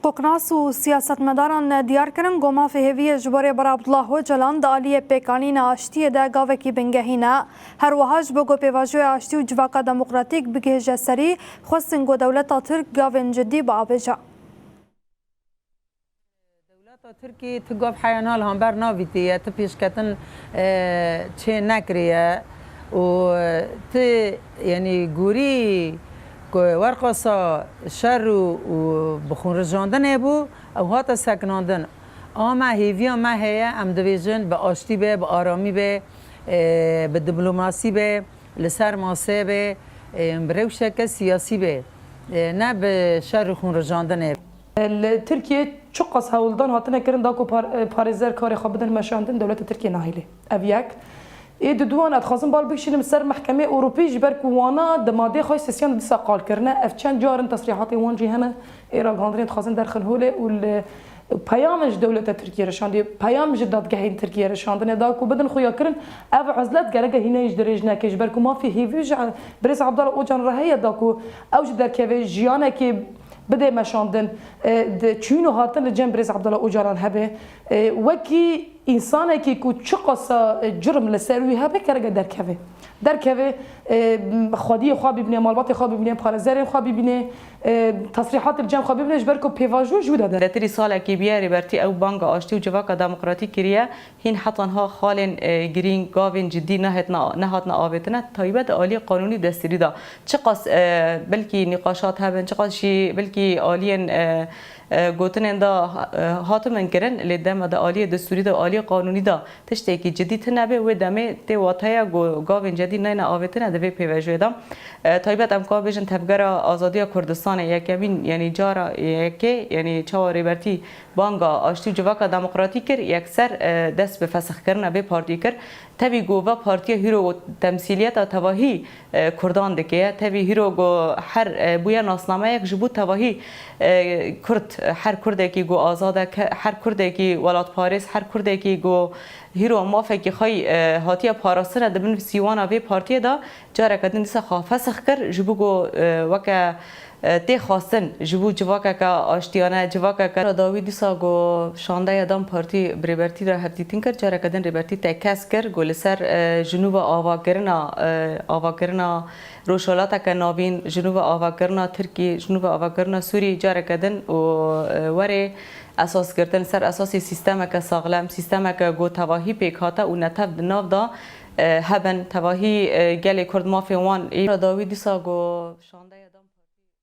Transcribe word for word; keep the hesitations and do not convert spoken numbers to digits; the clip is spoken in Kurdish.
Koknas û siyasetmedaran diyar kirin ku mafê hêviyê ji borê Ber Abdullah Ocalan di aliyê pêkanîna aştiyê de gavekî bingehîn e. Her wiha ji bo ku pêvajoya aştî û civaka demokratîk bigihêje serî, xwestin ku dewleta Tirk gavên cidî biavêje. Dewleta Tirkî tu gav heya niha li hember navîtiye, tu pêşketin, e, çê nekiriye û, e, tu, yanî, gorî ku werqasa şer û, û bi xûnrijandinê bû, ew hate sekinandin. A me, hêviya me heye, em dibêjin bi aştî be, bi aramî be, e, bi diplomasî be, li ser masê be, e, bi rewşeke siyasî be, e, ne bi şer û xûnrijandinê. Li Tirkiyê çiqas hewldan hatine kirin da ku par-, e, parêzer karê xwe bidin meşandin, dewleta Tirkiyê nahêlê. Ev yek. Ê diduyan, ez dixwazim bal bikişînim ser Mehkemeyê Ewropî, ji ber ku wana di madeyê xwe sesiyan de dîsa qal kirine. Ev çend car in, tesrîhatê wan jî hene. Ê ragihandinê dixwazin derxin holê û li peyamên ji dewleta Tirkiyê re şandî, peyam ji dadgehên Tirkiyê re şandine da ku bidin xuyakirin. Ev izlet gereke hînayî ji dirêj neke, ji ber ku mafê hêvî ji birêz Abdullah Ocalan re heye da ku ew ji derkeve jiyanekê bidê meşandin, e, di çûn û hatin li cem birêz Abdullah Ocalan hebe. E, wekî însanekî ku çiqasa, e, curm li ser wî hebe, kereke derkeve. Derkeve, e, xwediyê xwe bibîne, malbatê xwe bibîne, parêzerên xwe bibîne, e, tesrîhatê li cem xwe bibîne, ji ber ku pêvajo ji wî de derkeve. Letirî salekî bûye Rêbertî ew banga aştî û civaka demokratîk kiriye. Hîn heta niha xalên, e, girîng, gavên cidî nehatine, nehatine avêtine, taybet di aliyê qanûnî û destûrî de. Çiqas, e, belkî nîqaşat hebin, çiqas jî belkî aliyên, e, e, gotinên de, e, hatibin kirin, lê dema di aliyê destûrî de, aliyê qanûnî de tiştekî cidî tune be, wê demê tê wateya ku gavên cidî neyne avêtine di vê pêvajoyê de. E, taybet em ka bêjin Tevgera Azadiya Kurdistanê yekemîn, yanî cara yekê, yanî çawa Rêbertî banga aştî û civaka demokratîk kir, yekser, e, dest bi fesixkirina vê partiyê kir. Tevî ku va partiya hîro temsîliyeta tevahî, e, Kurdan dike. Tevî hîro ku her, e, bûye nasnameyek ji bo tevahî, e, Kurd, her Kurdekî ku azad e, ke-, her Kurdekî welatparêz, her Kurdekî ku hîro mafekî xwe, e, hatiye parastin e, di bin sîwana vê partiyê de careke din dîsa xwe fesix kir, ji bo ku, e, weke e, tê xwestin ji bo civakeke aştiyane, civakeke. Dawî dîsa ku şandeya DEM Partî bi Rêbertî re hevdîtin kir, careke din Rêbertî tekez kir ku li ser, e, Jinûva avakirina, e, avakirina Rojhilateke Navîn, Jinûva avakirina Tirkî, Jinûva avakirina Sûrî careke din û, e, werê esas girtin ser esasê sîstemeke saxlem, sîstemeke ku tevahî pêk hate û netew di nav de, e, hebin, tevahî, e, gelê Kurd mafê wan ê. Dawî dîsa ku şande